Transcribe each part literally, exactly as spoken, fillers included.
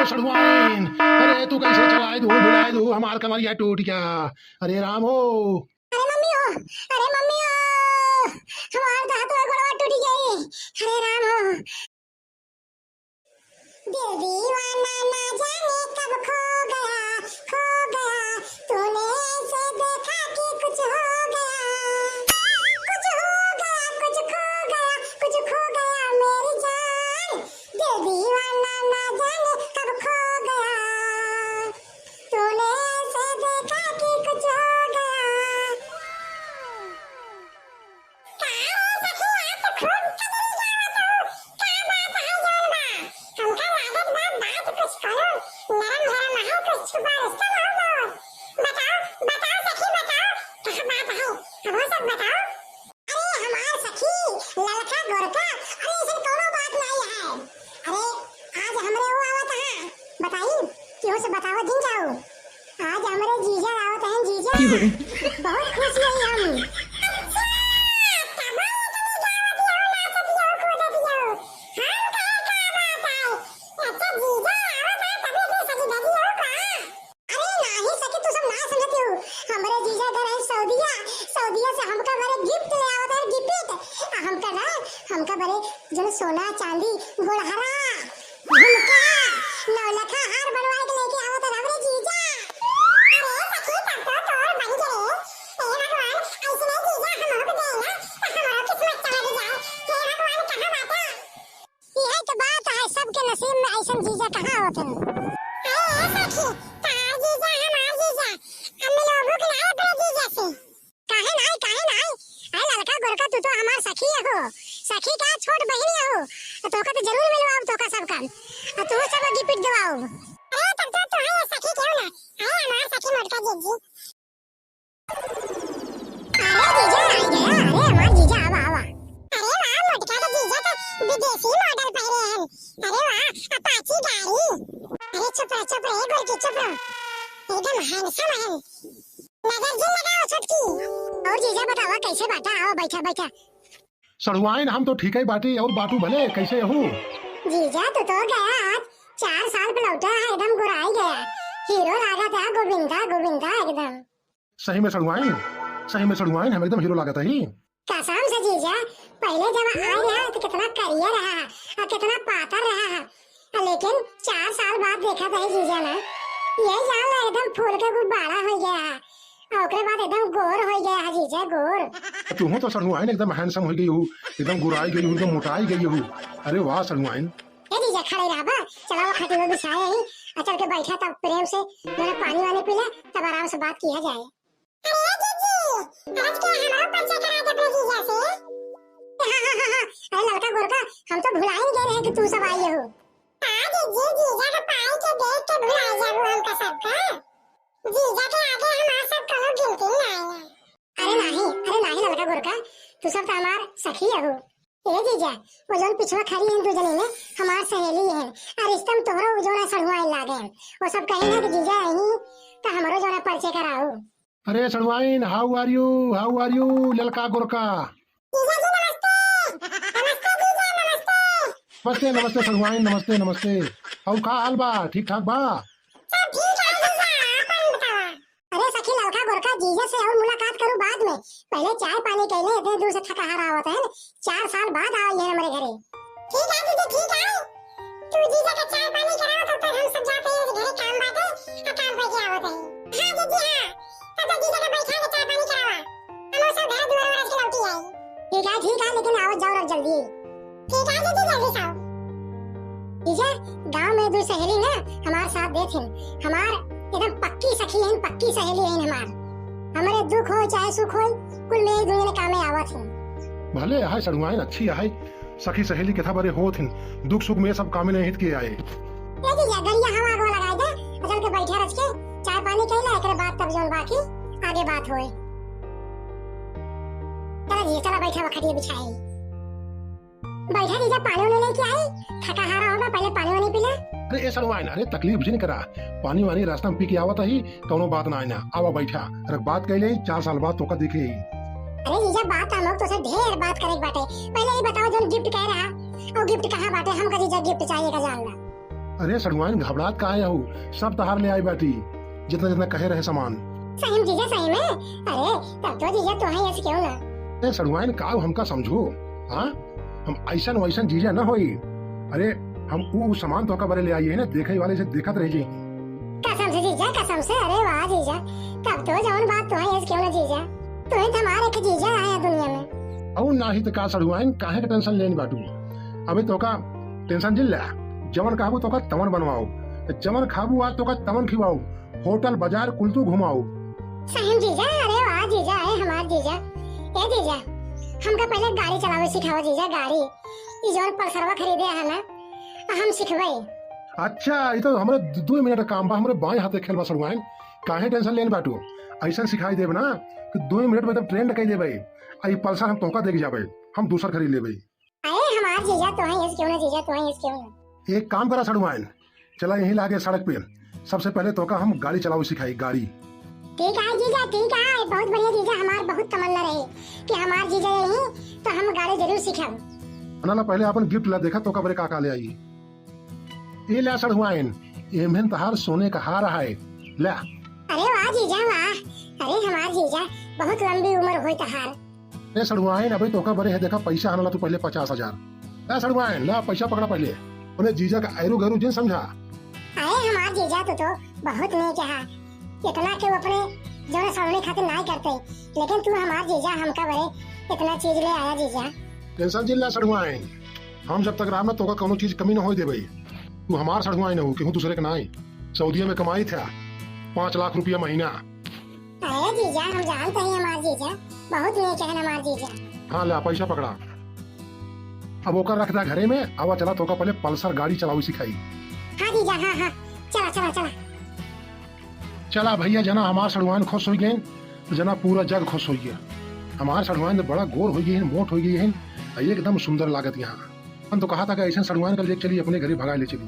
सड़ुआइन, अरे तू कैसे चलाए दू, भुलाए दू, हमार कमरिया टूट गया। अरे राम हो। अरे मम्मी हो, अरे मम्मी हो, हमार तो हाथ और गोड़वा टूट गई। अरे राम हो। दिल दीवाना ना जाने कब खो गया, खो गया। तूने ऐसे देखा कि कुछ हो गया, कुछ हो गया, कुछ खो गया, कुछ खो गया मेरी जान। दिल दीवाना ना जाने कब खो गया, तूने ऐसे देखा कि कुछ हो गया। का रे सखी, आज तो खूब कजरी गावत हो। का बात है जौन बा? हमका लागत बा बात कुछ करो, नरम धरम है, कुछ छुपा रुस्तम हो तो। बताओ, बताओ सखी, बताओ, का बात है? हमो सब बताओ। अरे हमार सखी, ललका गोरका, अरे ऐसन कौनो बात नाई है। अरे आज हमरे वो आवत है, बताई, केहू से बतावत जिन जाओ। आज हमरे जीजा आवत हैं, जीजा। की हो रे? बहुत खुश हई हम। अच्छा, तबो इतनी गावत हो, नाचत हो, कूदत हो। हम कहे का बात है? अच्छा, जीजा आवत हैं, तबे इतनी सजी धजी हो का? अरे नाही सखी, तू सब ना समझत हो। हमरे जीजा गए हैं सऊदिया, सऊदिया से हमका बरे gift ले आवत हैं, gift। आ हमका ना, हमका बरे जौन सोना, चांदी, गोड़हरा, झुमका, नौलखा हार बनवाए के लेके आवत है हमरे जीजा। अरे सखी, तब तो तोर बन गए। हे भगवान, ऐसने जीजा हमहू के दे ना, तो हमरो किस्मत चमक जाए। हे भगवान, कहाँ बाटे? यही तो बात है, सबके नसीब में ऐसन जीजा कहाँ होत हैं। अरे ए सखी, तोर जीजा, हमार जीजा, हम लोगों के ना अपने जीजा से। काहे नाई, काहे नाई? अरे ललका गोरका, तू तो हमार सखी हो, सखी का छोट बहिनी हो, तोका तो जरूर मिलवाओ, तोका सबका, और तू सब gift देवाओ। अरे तब तो तू है सखी क्यों ना? अरे हमार सखी मोटका जीजी। अरे जीजा आ गया, अरे हमार जीजा, आवा, आवा। अरे वाह, मोटका के जीजा तो विदेशी model पहिरे हैं। अरे वाह, Apache गाड़ी। अरे चुप रह, चुप रह, ए गोरकी, चुप रह। एकदम handsome है। नजर जिन लगाओ छोटकी। और जीजा बतावा कैसे बाटा? आओ बैठा बैठा। सड़ुआइन हम तो ठीक ही बाटी, और बाटू भले, कैसे हू? जीजा तू तो गया आज, चार साल पे लौटा है, एकदम गोराई गया, हीरो लागत है, गोविंदा गोविंदा एकदम। सही में सड़ुआइन, सही में सड़ुआइन हम एकदम हीरो लागत ही। कसम से जीजा, पहले जब आए रहा तो कितना करिया रहा है और कितना पातर रहा है, लेकिन चार साल बाद देखा था जीजा ना, ये जान ला एकदम फूल के गुब्बारा हो गया है। और ओकरे बाद एकदम गोर हो गया है जीजा, गोर। तुहू तो सड़ुआइन एकदम handsome हो गई हू, एकदम गोराई गई हू, एकदम मोटाई गई हू। अरे वाह सड़ुआइन। ए जीजा खड़े रहा बा, चला वो खटिया बिछाए ही, आ चल के बैठा तब प्रेम से जरा पानी वानी पी ले, तब आराम से बात किया जाए। अरे जीजी, आज के हमारा परिचय करा दे अपने जीजा से। हाँ, हाँ, हाँ, हाँ। अरे ललका गोरका, हम तो भुलाइन गए रहे कि तू सब आई हो। का जीजी, जीजा के पाई के देख के भुला जाबू हमका सबका? जीजा के आगे हमार सब कौनो गिनती ना आए। अरे नाही, अरे नाही ललका गोरका, तू सब तो हमार सखी हो। ए जीजा, वो जौन पिछवा खड़ी हैं दू जनी में, हमार सहेली हैं। आ रिश्ता में तोहरो वो जौन सड़ुआइन लागे हैं। वो सब कहे ना कि जीजा यहीं, तो हमरो जौन परिचय कराओ। अरे सड़ुआइन, how are you, how are you, ललका गोरका? जीजा जी नमस्ते। नमस्ते जीजा, नमस्ते। नमस्ते, नमस्ते सड़ुआइन, नमस्ते, नमस्ते। और का हाल बा, ठीक ठाक बा? सब ठीक है जीजा, आपन बतावा। अरे सखी ललका गोरका, जीजा से और मुलाकात करू बाद में, पहले चाय पानी कैले, इतने दूर से थका हारा आवत है, चार साल बाद आवा ये हमरे घरे। ठीक है जीजी, ठीक है। तू जीजा का चाय पानी कराओ, तब तक हम सब जाते हैं घरे, काम बाटे, आ काम पे के आवत है। हाँ जीजी हाँ, तब तक जीजा का बैठा के चाय पानी करावा, हम सब घर दुआर उआर से लौटी आई। ठीक है, ठीक है, लेकिन आवत जाओ रख जल्दी। ठीक है जीजी, जल्दी से आओ। जीजा, गाँव में दू सहेली ना हमार साथ देत हैं, हमार एकदम पक्की सखी हैं, पक्की सहेली हैं हमार। हमरे दुख हो चाहे सुख हो, कुल में एक दूसरे कामे आवत हैं। भले है सड़ुआइन, अच्छी है, सखी सहेली के था बरे होत हैं, दुख सुख में सब कामे नहीं हित के आए। ए जीजा, गड़िया हवा आगवा लगाए दे, चल के बैठा रच के चाय पानी कैला, एकरे बाद तब जौन बाकी आगे बात होए। चला जीजा, चला बैठा, खटिया बिछाए। बैठा जीजा, पानी उनी लेके आई, थका हारा होगा, पहले पानी वानी पी ले। अरे ए सड़ुआइन, अरे तकलीफ जिन करा, पानी वानी रास्ता में पी के आवत ही, कौनो बात ना आइना, आवा बैठा, अरे बात कैले, चार साल बाद तोका देखे। अरे जीजा, बात हम लोग तो से ढेर बात करे के बाटे, पहले ये बताओ जौन gift कह रहा, और gift कहाँ बाटे, हमका जीजा gift चाहिए का जान ला। अरे सड़ुआइन, घबड़ात काहे हऊ? सब तहार ले आई बाटी, जितना जितना कहे रहे सामान। सही में जीजा, सही में? अरे तब तो जीजा, तोहे यस केहू ना। ए सड़ुआइन, का हमका समझो, हाँ? हम ऐसन वैसन जीजा न होई। अरे हम ऊ, ऊ सामान तोहका बरे ले आई है ना, देखे वाले से देखत रह जाई। कसम से जीजा, कसम से। अरे वाह जीजा, तब तो जवन बात तोहे यस केहू ना जीजा। तोहे तो हमार एक जीजा आया दुनिया में। अउ नाही त का सड़ुआइन, काहे के tension लेन बाटू? अबे तोहका tension जिन ला, जवन कहबू तोहका तवन बनवाओ, जवन खाबू आज तोहका तवन खिवाओ, होटल बाजार कुल तू घुमाओ। सही में जीजा, अरे वाह जीजा, ए हमार जीजा। ए जीजा, हमका पहले गाड़ी चलावे सिखाओ जीजा, गाड़ी। ई जवन पल्सरवा खरीदे है ना, हम सिखबे। अच्छा, ई तो हमरे दु-, दुई मिनट का काम बा, हमरे बाएं हाथे खेल बा सड़ुआइन, काहे tension लेन बाटू? ऐसन सिखाई देब ना कि दुई मिनट में एकदम trend कई देबे। आ ई पल्सर हम तोहका दे के जाबे, हम दूसर खरीद लेबे। अरे हमार जीजा, तोहे यस केहू ना जीजा, तोहे यस केहू ना। एक काम करा सड़ुआइन, चला यहीं लागे सड़क पे, सबसे पहले तोहका हम गाड़ी चलावे सिखाई, गाड़ी। ठीक है जीजा, ठीक है, बहुत बढ़िया जीजा, हमार बहुत तमन्ना रही कि हमार जीजा यहीं तो हम गाड़ी जरूर सीखब। ना ला, पहले अपन gift ला, देखा तोहका बरे का का ले आई। ए ला सड़ुआइन, एमहन तहार सोने का हार है, ला। अरे वाह जीजा वाह, अरे हमार जीजा, बहुत लंबी उम्र होई तहार। ए सड़ुआइन, अबे तोहका बरे है, देखा पैसा आनला तू पहले पचास हजार। ए सड़ुआइन, ला पैसा पकड़ा पहले। अपने जीजा का ऐरू गैरू जिन समझा। अरे हमार जीजा, तू तो बहुत नेक है। इतना केहू अपने जौन सड़ुआइन खातिर नाई करते, लेकिन तू हमार जीजा, हमका बरे इतना चीज ले आया जीजा। Tension जिन ला सड़ुआइन, हम जब तक रहब ना तोहका कौनो चीज कमी न होए देबे। तू हमार सड़ुआइन हो, केहू दूसरे के नाई। सऊदिया में कमाई था पाँच लाख रुपया महीना। अरे जीजा, हम जानते हैं हमार जीजा, बहुत नेक है हमार जीजा। हाँ, ला पैसा पकड़ा, अब ओकर रख दा घरे में। आवा चला, तोहका पहले पल्सर गाड़ी चलावे सिखाई। हाँ जीजा, हाँ, हाँ, चला, चला, चला। चला भैया, जना हमार सड़ुआइन खुश होइ गए, जना पूरा जग खुश होइ गया। हमार सड़ुआइन तो बड़ा गोर होइ गई है, मोट होइ गई है, आ एकदम सुंदर लागत यहाँ। हम तो कहा था कि ऐसे सड़ुआइन का ले चली, अपने घरे भगाए ले चली।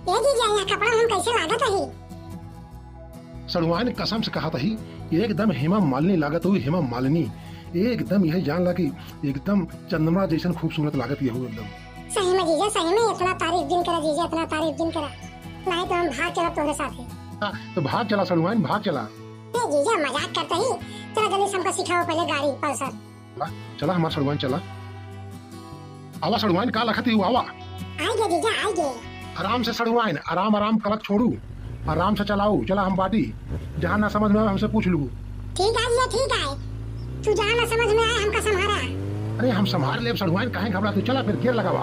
ए जीजा, यह कपड़ा हम कैसे लागत है? सड़ुआइन कसम से कहत ही, एकदम हेमा मालिनी लागत हो, हेमा मालिनी। एकदम यह जान ला कि एकदम चंद्रमा जैसन खूबसूरत लागत यहू एकदम। सही में जीजा, सही में इतना तारीफ जिन करा जीजा, इतना तारीफ जिन करा, नहीं तो हम भाग चला तोहरे साथे। हाँ, तो भाग चला सड़ुआइन, भाग चला। ए जीजा, मजाक करते ही, चला जल्दी से हमका सिखाओ पहले गाड़ी पल्सर। चला, चला हमार सड़ुआइन, चला। आवा सड़ुआइन, का लखत ही, आवा। आइगे जीजा, आइगे। आराम से सड़ुआइन, आराम आराम कलच छोड़ू, आराम से चलाऊ। चला हम बाटी, जहाँ ना समझ में आवे हमसे पूछ लू। ठीक है जीजा, ठीक है, तू जहाँ ना समझ में आए हमका संभारा। अरे हम संभार लेब सड़ुआइन, काहे घबड़ा तू, चला फिर gear लगावा।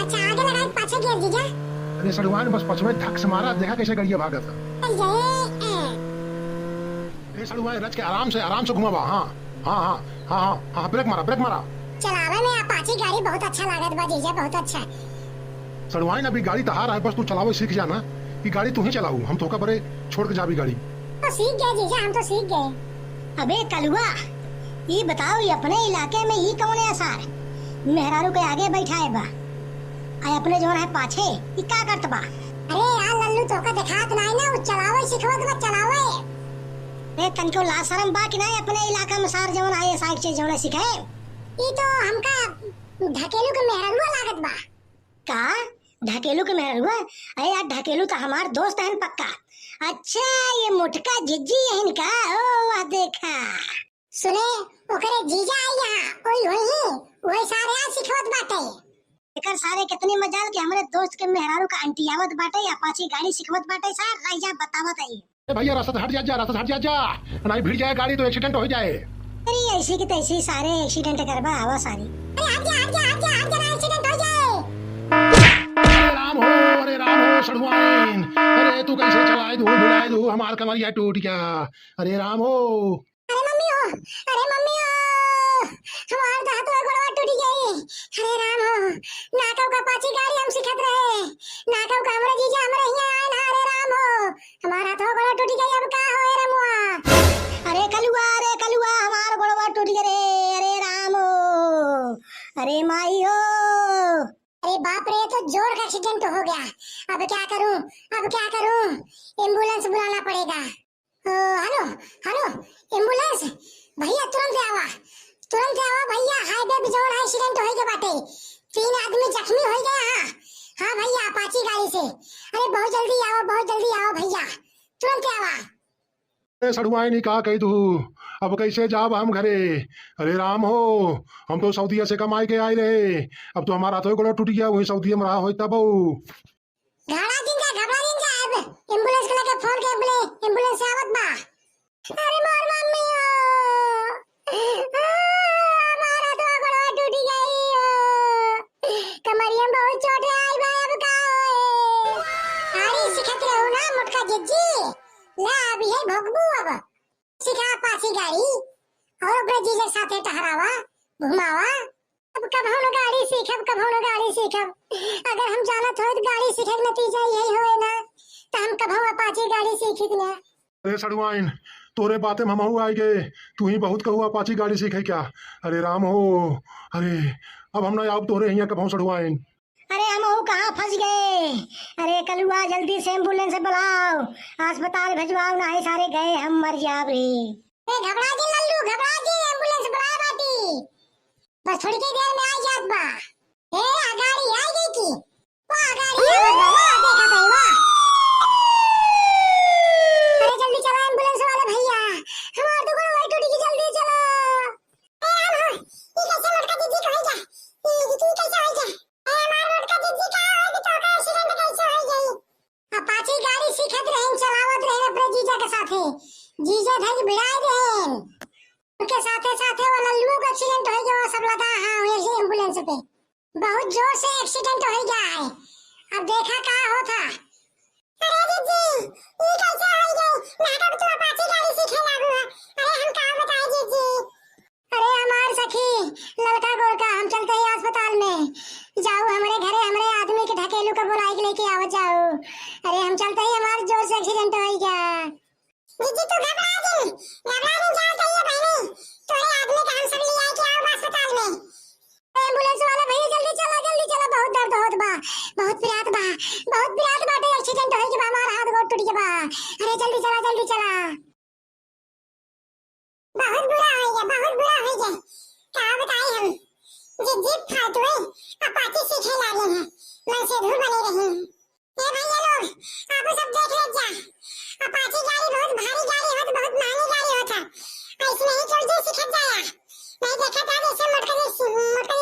अच्छा, आगे लगाई पाछे gear जीजा? अरे सड़ुआइन बस पछवे धक से मारा, देखा कैसे गड़िया भागत है। अरे ए। ए सड़ुआइन रच के आराम से, आराम से घुमावा, हाँ। हाँ, हाँ, हाँ, हाँ, हाँ, brake मारा, brake मारा। चलावे में Apache गाड़ी बहुत अच्छा लागत बा जीजा, बहुत अच्छा। सड़ुआइन अभी गाड़ी तहार है, बस तू चलावे सीख जा ना, ई गाड़ी तू ही चलाऊ, हम तोहका बरे छोड़ के जाबी गाड़ी। तो सीख गए जीजा, हम तो सीख गए। अबे कलुआ, ई बताओ, ई अपने इलाके में ई कौन है सार? मेहरारू के आगे बैठाए बा, आ अपने जौन है पाछे, ई का करत बा? अरे यार लल्लू, तोहका देखात नाई ना, उ चलावे सिखवत बा, चलावे। ए, तनिको लाज शरम बा कि नाई अपने इलाका में सार जवन IAS के जवन सीखे? ई तो हमका ढकेलू के मेहररुआ लागत बा। का? ढकेलू के मेहररुआ? अरे यार, ढकेलू तो हमार दोस्त हन पक्का। अच्छा, ये मोटका जिज्जी हन का? ओ, वाह, देखा। सुने, ओकरे जीजा आई यहाँ, ओई होई ही, ओई सारे आ सिखवत बाटे। एकर सारे कितनी मजाल कि हमरे दोस्त के मेहरारू का अंटियावत बाटे, Apache गाड़ी सिखवत बाटे सार, रह जा बतावत आई। ए भैया, रास्ता से हट जा, जा, रास्ता से हट जा, जा, नहीं भिड़ जाए गाड़ी तो accident हो जाए। अरे ऐसी की तैसी सारे accident करबा, आवा सारी। अरे हट जा, हट जा, हट जा, हट जा, ना accident हो जाए। अरे राम हो, अरे राम हो, सड़ुआइन, अरे तू कैसे चलाए दू, भिड़ाए दू, हमार कमरिया टूट गया। अरे राम हो। अरे मम्मी हो, अरे मम्मी हो, हमार तो हाथवा गोड़वा टूट गई। अरे राम हो, नाकव का पाछी गाड़ी हम सिखत रहे, नाकव का हमरे जीजा हमरे हियां आए ना। अरे राम हो, हमार हाथवा गोड़वा टूट गई, अब का हो ए रमुआ? अरे कलुआ, अरे कलुआ, हमार गोड़वा टूट गए रे। अरे राम हो, अरे माई हो। अरे बाप रे, ये तो जोर का accident हो गया। अब क्या करूं, अब क्या करूं? Ambulance बुलाना पड़ेगा। ओ, hello, hello, ambulance, भैया तुरंत आवा, तुरंत आवा भैया, highway पे जोर accident हो गया बाटे, तीन आदमी जख्मी हो गया। हाँ, हाँ भैया, अपाची गाड़ी से। अरे बहुत जल्दी आवा, बहुत जल्दी आवा भैया, तुरंत आवा। ए सढ़ुआइन, ई का कही तू? अब कैसे जाब हम घरे? अरे राम हो, हम तो सऊदिया से कमाई के आए रहे। अब तो हमारा हाथों गोड़ो टूट गया, वही सऊदिया में रहा होई तब। घबरा जिन जा, घबरा जिन जा, अब एम्बुलेंस के लगे फोन के, एम्बुलेंस, एम्बुलेंस आवत बा। अरे मोर मम्मी हो, आ, हमारा तो गोड़वा टूट गई हो, कमरिया में बहुत चोट है, आई बा, अब का होए? गाड़ी सीखत रहू ना मोटका जिज्जी, ले अब यही भोगबू अब। सीखा अपाची गाड़ी और अपने जीजा के साथे टहरावा, घुमावा। अब कबहुँ न गाड़ी सीखब, कबहुँ न गाड़ी सीखब। अगर हम जानत होइत गाड़ी सीखे के नतीजा यही होए ना, तो हम कबहुँ अपाची गाड़ी सीखित ना। अरे सढ़ुआइन, तोरे बाते में हमहू आइ गए। तू ही बहुत कहू अपाची गाड़ी सीखे क्या? अरे राम हो, अरे अब हम ना आउब तोरे हियाँ कबहुँ सढ़ुआइन। अरे हमहू कहाँ फँस गए? अरे कलुआ, जल्दी से एम्बुलेंस बुलाओ, अस्पताल भेजवाओ, नाही सारे गए हम मर जाब रे। ए घबरा जिन लल्लू, घबरा जिन, एम्बुलेंस बुलाए बाटी। बस थोड़ी के देर में आई जात बा। ए, आ गाड़ी आई गई की? वाह, गाड़ी आवत बा, वाह, देखा था, वाह। अरे जल्दी चला एम्बुलेंस वाले भैया, हमार तो गोड़ टूट गई, जल्दी चला। ए, हम हो, ई कैसे मोटका दीदी को हो जा? ई, ई कैसे हो जा? ए, हमार मोटका दीदी का हो गई तो का एक्सीडेंट कैसे हो गई? अपाची गाड़ी सीखत रहेन, चलावत रहेन अपने जीजा के साथे। जीजा धई भिड़ाए रहेन। उनके साथे साथे वो लल्लुओ का एक्सीडेंट हो गया, वो सब लदा हाँ हुए एम्बुलेंस पे। बहुत जोर से एक्सीडेंट हो गया है। अब देखा का होता। अरे दीदी, ई कैसे हो गई? नाटक तो अपाची गाड़ी सीखे लागू है। अरे हम का बताए दीदी? अरे हमार सखी, ललका गोलका, हम चलते ही अस्पताल में। जाऊ हमरे घरे, हमरे आदमी के ढकेलू का बोलाई के लेके आवत जाऊ। अरे हम चलते ही हमार जोर से एक्सीडेंट हो गया। दीदी तू घबरा जिन, घबरा जिन, जाओ तो ये बहनी, तोरे आदमी का हम सब ले आए के आओ अस्पताल में। एम्बुलेंस वाला भैया जल्दी चला, जल्दी चला, बहुत दर्द होत बा, बहुत पिरात बा, बहुत पिरात बाटे, एक्सीडेंट होई के बा, हमार हाथ गोड़ टूट के बा। अरे जल्दी चला, जल्दी चला। बहुत बुरा हो गया, बहुत बुरा हो गया। का बताई हम, जे जीप फालतू है, अपाची सीखे लागे हैं, मन से धूल बने रही हैं। ए भैया लोग, आप सब देख ले जा, अपाची गाड़ी बहुत भारी गाड़ी होत, बहुत महंगी गाड़ी होत है। ऐसे नहीं चल जे सीखत जाया। नहीं देखा था जैसे मोटका जैसे, मोटका